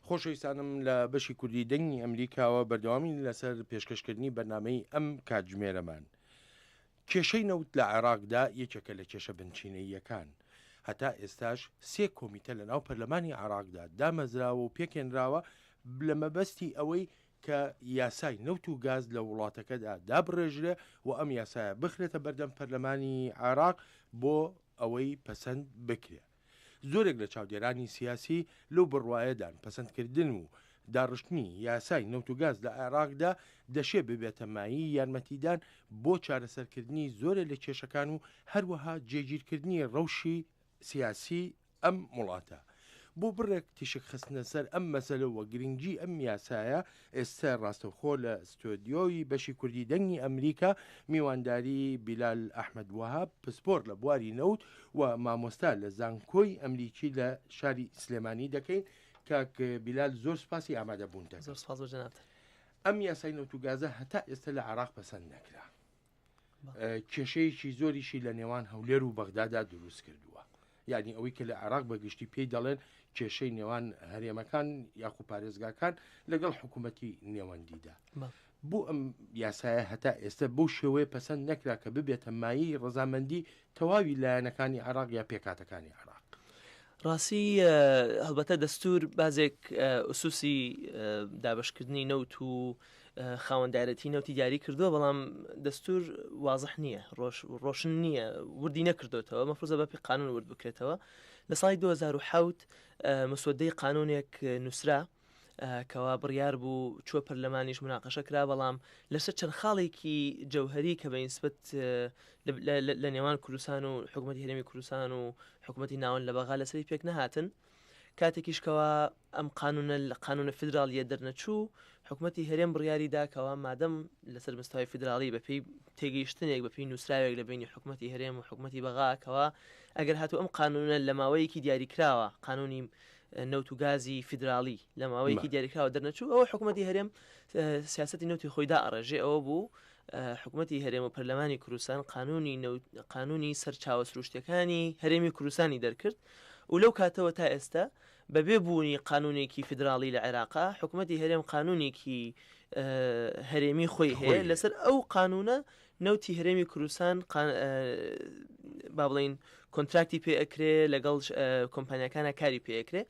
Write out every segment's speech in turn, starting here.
خۆشەویستانم لە بەشی کوردی دەنگی ئەمریکاوە بەردەوامین لەسەر پێشکەشکردنی بەرنامەی ئەم کاتژمێرەمان. کێشەی نەوت لە عێراقدا یەکێکە لە کێشە بنچینەییەکان. هەتا ئێستاش سێ کۆمیتە لە ناو پەرلەمانی عێراقدا دامەزراوە و پێکهێنراوە لە مەبەستی ئەوەی کە یاسای نەوت و گاز لە وڵاتەکەدا دابڕێژرێ و ئەم یاسایە بخرێتە بەردەم پەرلەمانی عێراق بۆ ئەوەی پەسەند بکرێ. زۆرێک لە چاودێرانی سیاسی لەو بڕوایەدان پەسەندکردن و داڕشتنی یاسای نەوت و گاز لە عێراقدا دەشێ ببێتە مایەی یارمەتیدان بۆ چارەسەرکردنی زۆرێ لە کێشەکان و هەروەها جێگیرکردنی ڕەوشی سیاسی ئەم وڵاتە. بۆ بڕێک تیشک خستنە سەر ئەم مەسەلە و گرنگی ئەم یاسایە، ئێستە ڕاستەوخۆ لە ستۆدیۆی بەشی کوردی دەنگی ئەمریکا میوانداری بیلال ئەحمەد وەهاب پسپۆر لە بواری نەوت و مامۆستا لە زانکۆی ئەمریکی لە شاری سلێمانی دەکەین. کاک بیلال زۆر سوپاسی ئامادەبوونت دەکەم. زۆر سوپاس بۆ جەنابتان. ئەم یاسای نەوت و گازە هەتا ئێستا لە عێراق پەسەند نەکرا. کێشەیەکی زۆریشی لە نێوان هەولێر و بەغدادا دروست کردووە یعنی ئەوەی کە لە عێراق بە گشتی پێی دەڵێن کێشەی نێوان هەرێمەکان یاخو پارێزگاکان لەگەڵ حکوومەتی نێوەندیدا بۆ ئەم یاسایە هەتا ئێستا بەو شێوەیە پەسەند نەکرا کە ببێتە مایەی ڕەزامەندی تەواوی لایەنەکانی عێراق یا پێکهاتەکانی عێراق. ڕاستی هەڵبەتە دەستور بازێک ئوسوسی دابشکردنی نەوت و خاوەندارێتی نەوتی دیاری کردووە بەڵام دەستور وازح نییە ڕۆشن نییە وردی نەکردوتەوە مەفروزە بەپی قانون ورد بکرێتەوە لە ساڵی 2007 مسودەی قانونێک نووسرا کەوا بڕیار بوو چوە پەرلەمانیش مناقەشە کرا بەڵام لەسەر چەند خاڵێکی جەوهری کە بە ئینسبەت لە نێوان کوردستان و حکوومەتی هەرێمی کوردستان و حکوومەتی ناوەند لە بەغا لەسەری پێک نەهاتن کاتێکیش کەوا ئەم قانونە لە قانونە فیدراڵیە دەرنەچوو حکوومەتی هەرێم بڕیاری دا کەوا مادەم لەسەر مستەوای فیدراڵی بەپێی تێگەیشتنێک بەپێی نووسراوێک لە بینی حکوومەتی هەرێم و حکوومەتی بەغا کەوا ئەگەر هاتوو ئەم قانونە لە ماوەیەکی دیاریکراوە قانونی نەوت و گازی فیدراڵی لە ماوەیەکی دیاریکراوە دەرنەچوو ئەوە حکوومەتی هەرێم سیاستی نەوتی خۆی دائەڕێژێ ئەوە بوو حکوومەتی هەرێم و پەرلەمانی کوردستان قانونی قانونی سەرچاوە سروشتەکانی هەرێمی کوردستانی دەرکرد و لەو کاتەوە تا ئێستا بەبێ بوونی قانونێکی فیدراڵی لە عێراقا حکوومەتی هەرێم قانونێکی هەرێمی خۆی هەیە لەسەر ئەو قانونە نەوتی هەرێمی کوردستان با بڵین کۆنتراکتی پێ ئەکرێ لەگەڵ کۆمپانیەکانە کاری پێ ئەکرێ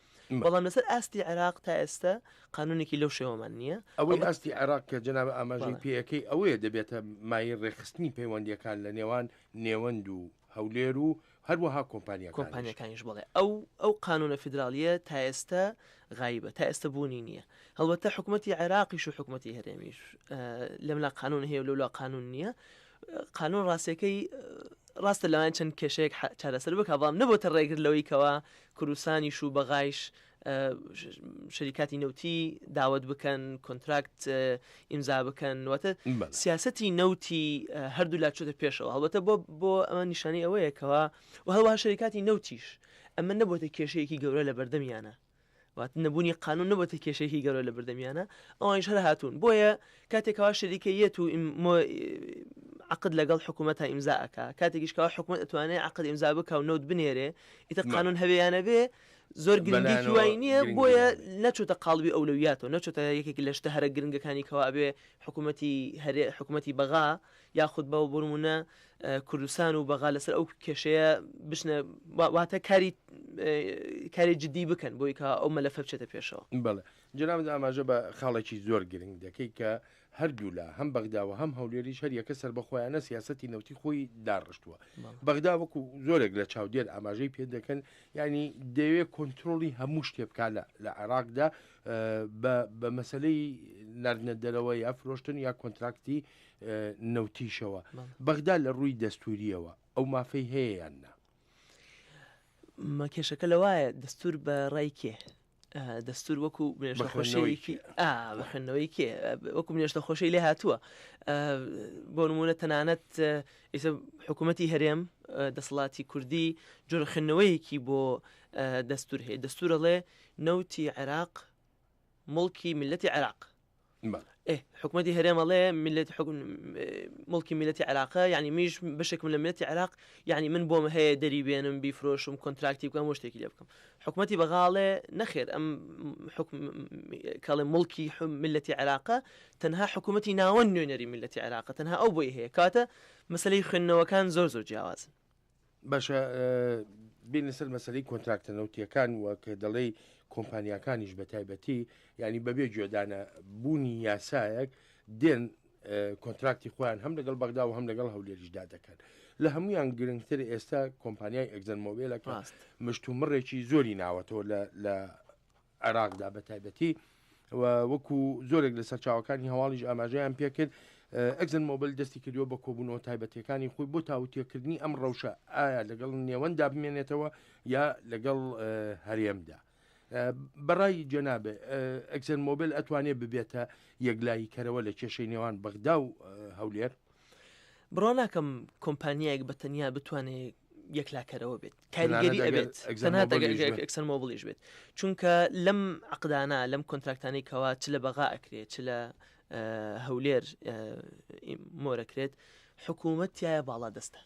بەڵام لەسەر ئاستی عێراق تا ئێستا قانونێکی لەو شێوەمان نییە ئەوەی ئاستی عێراق کە جەناب ئاماژەی پێەکەی ئەوەیە دەبێتە مایەی ڕێکخستنی پەیوەندیەکان لە نێوان نێوەند و هەولێر و هەروەها کۆمپانیاکانیش. کۆمپانیاکانیش بەڵێ ئەو ئەو قانونە فیدراڵیە تا ئێستا غایبە تا ئێستا بوونی نییە هەڵبەتە حکوومەتی عێراقیش و حکوومەتی هەرێمیش لەملا قانون هەیە و لەولا قانون نییە قانون ڕاستەکەی ڕاستە لەوان چەند کێشەیەک چارەسەر بکە بەڵام نەبۆتە ڕێگر لەوەی کەوا کوردستانیش و بەغایش شەریکاتی نەوتی داوت بکەن کۆنتراکت ئیمزا بکەن واتە سیاستی نەوتی هەردوو لا چۆتە پێشەوە هەڵبەتە بۆ بۆ ئەمە نیشانی ئەوەیە کەوا و هەروەها شەریکاتی نەوتیش ئەمە نەبۆتە کێشەیەکی گەورە لە بەردەمیانە وات نەبوونی قانون نەبۆتە کێشەیەکی گەورە لە بەردەمیانە ئەوانش هەر هاتوون بۆیە کاتێکەوە شەریکەیەت و عقد لەگەڵ حکوومەتە ئیمزا ئەکا کاتێکیش کەوا حکوومەت ئەتوانێت عقد ئیمزا بکا و نەوت بنێرێ ئیتر قانون هەبێ یان نەبێ زۆر گرنگیکی وای نییە بۆیە نەچۆتە قاڵبی ئەولەویاتەوە نەچۆتە یەکێک لە شتە هەرە گرنگەکانی کەوا ئەبێ حکوومەتی هەرێ حکوومەتی بەغا یاخود بە بۆ نموونە کوردستان و بەغا لەسەر ئەو کێشەیە بچنە واتە کاری کاری جدی بکەن بۆی کە ئەو مەلەفە بچێتە پێشەوە. بەڵێ جەنابت ئاماژە بە خاڵێکی زۆر گرنگ دەکەی کە هەردوولا هەم بەغدا و هەم هەولێریش هەریەکە سەربەخۆیانە سیاسەتی نەوتی خۆی داڕشتووە. بەغدا وەکو زۆرێک لە چاودێر ئاماژەی پێ دەکەن یعنی دەیەوێ کۆنترۆڵی هەموو شتێ بکات لە عێراقدا بە مەسلەی ناردنە دەرەوە یا فرۆشتن یا کۆنتراکتی نەوتیشەوە. بەغدا لە ڕووی دەستوریەوە ئەو مافەی هەیە یان نا؟ کێشەکە لەوایە دەستور بە ڕای کێ؟ دەستور وەکو بنێشتە خۆشەیەکی بە خوێندنەوەی کێ وەکو بنێشتە خۆشەی لێ هاتووە بۆ نمونە تەنانەت ئیسە حکوومەتی هەرێم دەسەڵاتی کوردی جۆرە خوێندنەوەیەکی بۆ دەستور هەیە دەستورەڵێ نەوتی عێراق مڵکی میلەتی عێراق. ئێ حکومەتی هەرێم ئەڵێ میللەت حکم موڵکی میللەتی عێراقە یعنی میش بەشێکم لە میللەتی عێراق یعنی من بۆم هەیە دەری بێنم بیفرۆشم کۆنتراکتی بکەم و شتێکی لێ بکەم حکومەتی بەغا ئەڵێ نەخێر ئەم حکم کەڵێ موڵکی میللەتی عێراقە تەنها حکوومەتی ناوەند نوێنەری میللەتی عێراقە تەنها ئەو بۆی هەیە کاتە مەسلەی خوێندنەوەکان زۆر زۆر جیاوازن. باشە بین لەسەر مەسەلەی کۆنتراکتە نەوتیەکان و کە دەڵێی کۆمپانیاکانیش بە تایبەتی ینی بەبێ گوێدانە بوونی یاسایەک دێن کۆنتراکتی خۆیان هەم لەگەڵ بەغدا و هەم لەگەڵ هەولێریشدا دەکەن لە هەمویان گرنگتر ئێستا کۆمپانیای ئەگزن مۆبیلەکە مشت و مڕێکی زۆری ناوەتەوە لە عێراقدا بە تایبەتی و وەکو زۆرێک لە سەرچاوەکانی هەواڵیش ئاماژەیان پێکرد ئەگزن مۆبل دەستی کردووە بە کۆبوونەوە تایبەتەکانی خۆی بۆ تاوتێکردنی ئەم ڕەوشە ئایا لەگەڵ نێوەندا بمێنێتەوە یا لەگەڵ هەرێمدا بەڕای جەنابێ ئەکسن مۆبل ئەتوانێت ببێتە یەکلایی کەرەوە لە کێشەی نێوان بەغدا و هەولێر بڕوا ناکەم کۆمپانیایەک بە تەنیا بتوانێت یەکلاکەرەوە بێت کاریگەری ئەبێت ئەکسەن مۆبلیش بێت چونکە لەم عقدانە لەم کۆنتراکتانەی کەوا چ لە بەغا ئەکرێت چ لە هەولێر مۆرەکرێت حکوومەت تایە باڵا دەستە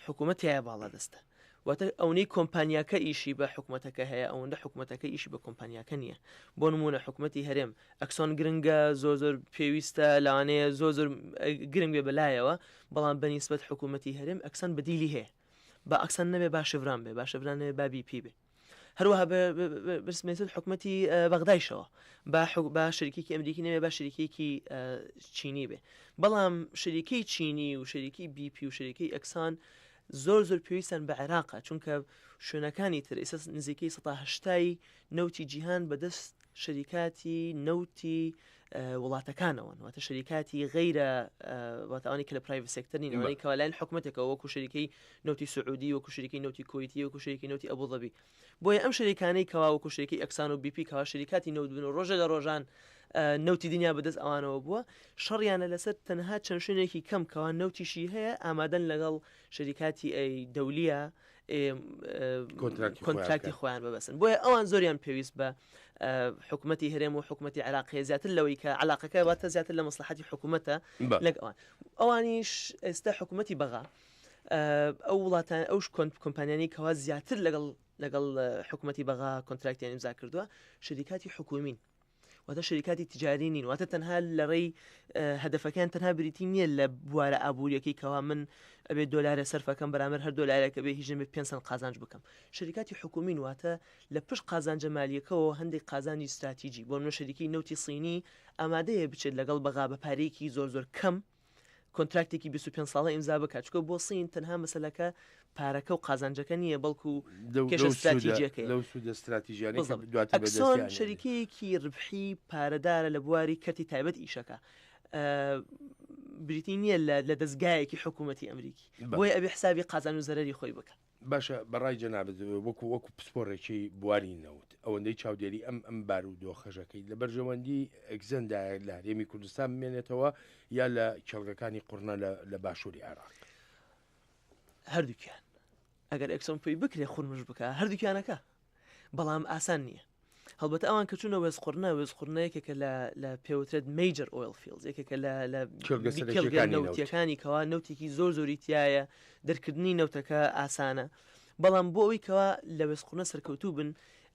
حکوومەت تایە باڵا دەستە واتە ئەونەی کۆمپانیاکە ئیشی بە حکومەتەکە هەیە ئەوەندە حکومەتەکە ئیشی بە کۆمپانیاکە نییە بۆ نمونە حکومەتی هەرێم ئەکسۆن گرنگە زۆر زۆر پێویستە لەوانەیە زۆر زۆر گرنگ بێ بەلایەوە بەڵام بەنیسبەت حکوومەتی هەرێم ئەکسان بەدیلی هەیە با ئەکسان نەبێ با شڤران بێ با شڤران نەبێ با بیپی بێ هەروەها بسمێتت حکومەتی بەغدایشەوە با با شەریکێکی ئەمریکی نەبێ با شەریکێکی چینی بێ بەڵام شەریکەی چینی و شەریکی بیپی و شەریکەی ئەکسان زۆر زۆر پێویستیان بە عێراقە چونکە شوێنەکانی تر ئێستا نزیکەی 180 نەوتی جیهان بەدەست شەریکاتی نەوتی وڵاتەکانەوەن واتە شەریکاتی غەیرە واتەوانی کە لە private sector نین ئەوانەی کەوا لایەن حکومەتێکەوە وەکو شەریکەی نەوتی سعودی وەکو شەریکەی نەوتی کوەیتی وەکو شەریکەی نەوتی ئەبوظەبی بۆیە ئەم شەریکانەی کەوا وەکو شەریکەی ئەکسان و بیپی کەوا شەریکاتی نەوت بن و ڕۆژە لە ڕۆژان نەوتی دنیا بەدەست ئەوانەوە بووە شەڕیانە لەسەر تەنها چەند شوێنێکی کەم کەوا نەوتیشی هەیە ئامادەن لەگەڵ شەریکاتی ئەی دەولیە کۆنتراکتی خۆیان ببەسن بۆیە ئەوان زۆریان پێویست بە حکوومەتی هەرێم و حکوومەتی عراقی زیاتر لەوەی کە علاقەکە واتە زیاتر لە مەسلحەتی حکوومەتە لەگ ئەوان ئەوانیش ئێستا حکوومەتی بەغا ئەو وڵاتان ئەو کۆمپانیانی کەوا زیاتر لەگەڵ لەگەڵ حکوومەتی بەغا کۆنتراکتیان ئیمزا کردووە شەریکاتی حکومین واتە شەریکاتی تجاری نین واتە تەنها لە ڕێی هەدەفەکەیان تەنها بریتی نییە لە بوارە ئابووریەکەی کەوا من ئەبێ دۆلارە سەرفەکەم بەرامبەر هەر دۆلارێکە بێ هیچ نەبێ 5 سەنت قازانج بکەم شەریکاتی حکومین واتە لە پشت قازانجە مالیەکەوە هەندێک قازانجی ستراتیجی بۆ نمونە شەریکەی نەوتی سینی ئامادەیە بچێت لەگەڵ بەغا بە پارەیەکی زۆر زۆر کەم کۆنتراکتێکی 25 ساڵە ئیمزا بکات چونکە بۆ سین تەنها مەسەلەکە پارەکە و قازانجەکە نییە بەڵکو کێشە ستراتیجیەکەیە لەو سوودە ستراتیژیانەی کە بالضبط. دواتر ئەکسۆن بەدەستیان شەریکەیەکی ربحی پارەدارە لە بواری کەرتی تایبەت ئیشەکە بریتی نییە لە دەزگایەکی حکوومەتی ئەمریکی بۆیە ئەبێ حسابی قازان و زەرەری خۆی بکە. باشە بەڕای جەنابت وەکو وەکو پسپۆڕێکی بواری نەوت ئەوەندەی چاودێری ئەم ئەم بارودۆخەشەکەی لە بەرژەوەندی ئەگزەندایە لە هەرێمی کوردستان بمێنێتەوە یا لە کێڵگەکانی قڕنە لە باشووری عێراق؟ هەردووکیان ئەگەر ئەکسۆن پێی بکرێ خورمش بکە هەردووکیانەکە بەڵام ئاسان نییە هەڵبەتە ئەوان کە چوونە وێزقورنە وێزقورنە یەکێکە لە لە پێوترێت major oil fields یەکێکە لە لە کێڵگە کێڵگە سەرەکیەکانی نەوت. نەوتیەکانی کەوا نەوتێکی زۆر زۆری تایە دەرکردنی نەوتەکە ئاسانە بەڵام بۆ ئەوی کەوا لە وێزقورنە سەرکەوتوو بن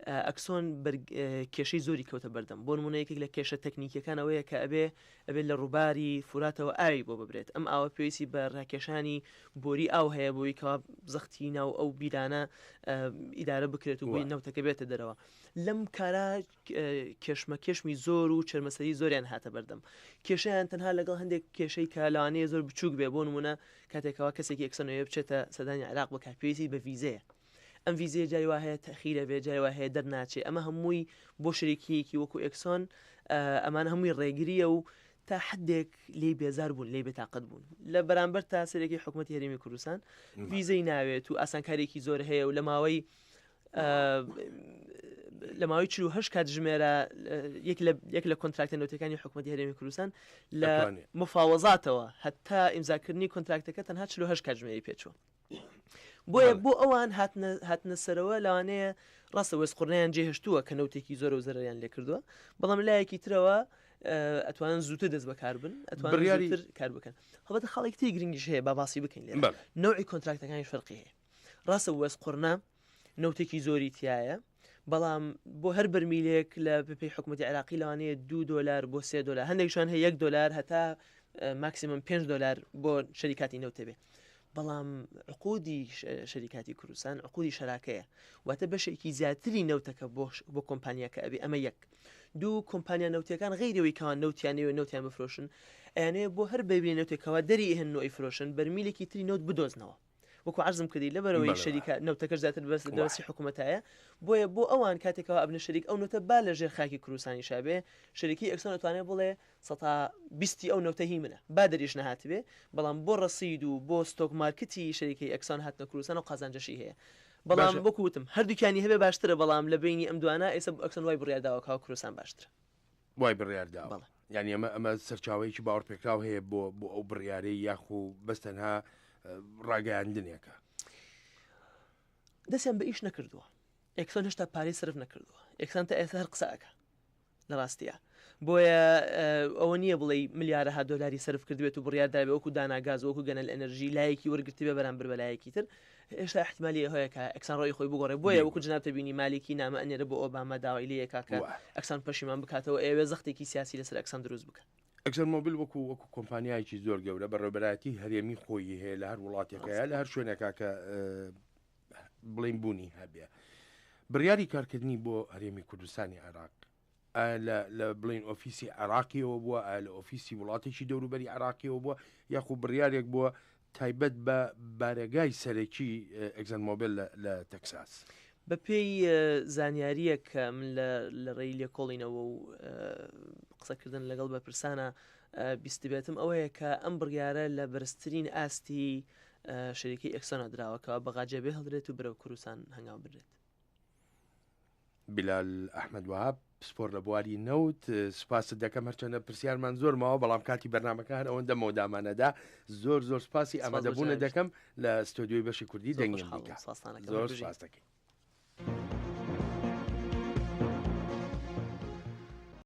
ئەکسۆن کێشەی زۆری کەوتە بەردەم بۆ نمونە یەکێک لە کێشە تەکنیکیەکان ئەوەیە کە ئەبێ ئەبێت لە ڕووباری فوراتەوە ئاوی بۆ ببرێت ئەم ئاوە پێویستی بە ڕاکێشانی بۆری ئاو هەیە بۆی کەوا زەختی ناو ئەو بیرانە ئیدارە بکرێت و بۆی نەوتەکە بێتە دەرەوە لەم کارا کێشمە کێشمی زۆر و چەرمەسەری زۆریان هاتە بەردەم کێشیان تەنها لەگەڵ هەندێک کێشەی کە لەوانەیە زۆر بچووک بێ بۆ نمونە کاتێکەوە کەسێکی ئەکسەنەوە بچێتە سەدانی عراق بکات پێویستی بە ڤیزەیە ئەم ڤیزەیە جاری وا هەیە تەخیرە بێ جاری وا هەیە دەرناچێ ئەمە هەمووی بۆ شەریکیەکی وەکو ئێکسۆن ئەمانە هەمووی ڕێگریە و تا حدێک لێی بێزار بوون لێی بێتاقەت بوون لە بەرامبەر تا سەرێکی حکوومەتتی هەرێمی کوردستان ڤیزەی ناوێت و ئاسانکارێکی زۆر هەیە و لە ماوەی لە ماوەی 48 کاتژمێرە یەک لە یەک لە کۆنتراکتە نەوتەکانی حکوومەتتی هەرێمی کوردستان لە مفاوەزاتەوە هەتا ئیمزاکردنی کۆنتراکتەکە تەنها 48 کاتژمێری پێچوە بۆیە بۆ ئەوان هاتنە سەرەوە لەوانەیە ڕاستە وێستقڕنیان جێهشتووە کە نەوتێکی زۆر و زەرەریان لێکردووە بەڵام لایەکی ترەوە ئەتوانن زووتر دەست بەکار بن ئەتوانن بڕیاری کار بکەن. هەڵبەتە خاڵێکی تری گرنگیش هەیە با باسی بکەین لێرە. بەڵێ. نەوعی کۆنتراکتەکانیش فەرقی هەیە. ڕاستە وەز قورنە نەوتێکی زۆری تیایە بەڵام بۆ هەر بەرمیلێک لە بەپێی حکوومەتی عێراقی لەوانەیە دو دۆلار بۆ سێ دۆلار هەندێکشان هەیە یەک دۆلار هەتا ماکسیمم 5 دۆلار بۆ شەریکاتی نەوتە بێ بەڵام عقودی شەریکاتی کوردستان عقودی شەراکەیە واتە بەشێکی زیاتری نەوتەکە بۆ بۆ کۆمپانیاکە ئەبێ ئەمە یەک دوو کۆمپانیا نەوتیەکان غەیرەوەی کەوا نەوتیان نەوێ نەوتیان بفرۆشن ئەیانەوێ بۆ هەر بەرمیلێ نەوتێکەوە دەری ئەهێنن و ئەیفرۆشن بەرمیلێکی تری نەوت بدۆزنەوە وەکو عەرزم کردی لەبەرەوەی شەریکە نەوتەکەش زیاتر بەس دەستی حکوومەتایە بۆیە بۆ ئەوان کاتێکەوە ئەبنە شەریک ئەو نەوتە با لە ژێر خاکی کوردستانی شابێ شەریکی ئەکسۆن ئەتوانێت بڵێ سەتا بیستی ئەو نەوتە هی منە با دەریش نەهاتبێ بەڵام بۆ ڕەسید و بۆ stock market ی شەریکەی ئەکسۆن هاتنە کوردستان و قازانجەشی هەیە بەڵام وەکو وتم هەردووکیانی هەبێ باشترە بەڵام لە بینی ئەم دوانە ئێستا ئەکسۆن وای بڕیار داوە کەوا کوردستان باشترە. وای بڕیار داوە یعنی ئەمە ئەمە سەرچاوەیەکی باوەڕپێکراو هەیە بۆ بۆ ئەو بڕیارەی یاخو بەس تەنها ڕاگەیاندنێکە. دەستیان بە ئیش نەکردووە ئێکسۆن هێشتا پارەی سرف نەکردووە ئێکسان تا ئێستا هەر قسە ئەکا لە ڕاستیا بۆیە ئەوە نییە بڵێ ملیارەها دۆلاری سرف کردبێت و بڕیار دابێ وەکو داناگاز وەکو گەنەل ئەنەرژی لایەکی وەرگرتبێ بەرامبەر بە لایەکی تر هێشتا احتمالی هەیە کە ئەکسان ڕۆی خۆی بگۆڕێ بۆیە وەکو جناب تەبینی مالیکی نامە ئەنێرە بۆ ئۆباما داوای لێ یەکا کە ئەکسان پەشیمان بکاتەوە ئەیەوێ زەختێکی سیاسی لەسەر ئەکسان دروست بکە. ئەکسان مۆبیل وەکو وەکو کۆمپانیایەکی زۆر گەورە بەڕێوەبەرایەتی هەرێمی خۆی هەیە لە هەر وڵاتێکەیە لە هەر شوێنێکا کە بڵێین بوونی هەبێ بڕیاری کارکردنی بۆ هەرێمی کوردستانی عێراق ئایا لە لە بڵین ئۆفیسی عراقیەوە بووە ئایا لە ئۆفیسی وڵاتێکی دەوروبەری عراقیەوە بووە یاخو بڕیارێک بووە تایبەت بە بارەگای سەرەکی ئەکسان مۆبیل لە تەکساس. بەپێی زانیارییەک کە من لە ڕێی لێکۆڵینەوە و قسەکردن لەگەڵ بەرپرسانە بیستبێتم ئەوەیە کە ئەم بڕیارە لە بەرزترین ئاستی شەریکەی ئێکسۆنە دراوە کەوا بەغا جێ بهێڵدرێت و بەرەو کوردستان هەنگاو بنرێت. بیلال ئەحمەد وەهاب پسپۆر لە بواری نەوت سوپاست دەکەم هەرچەندە پرسیارمان زۆر ماوە بەڵام کاتی بەرنمەکە هەر ئەوەندە مەودامانەدا زۆر زۆر سوپاسی ئامادەبوونە دەکەم لە ستۆدیۆی بەشی کوردی دەنگی ئەمریکا زۆر سوپاس دەکەین.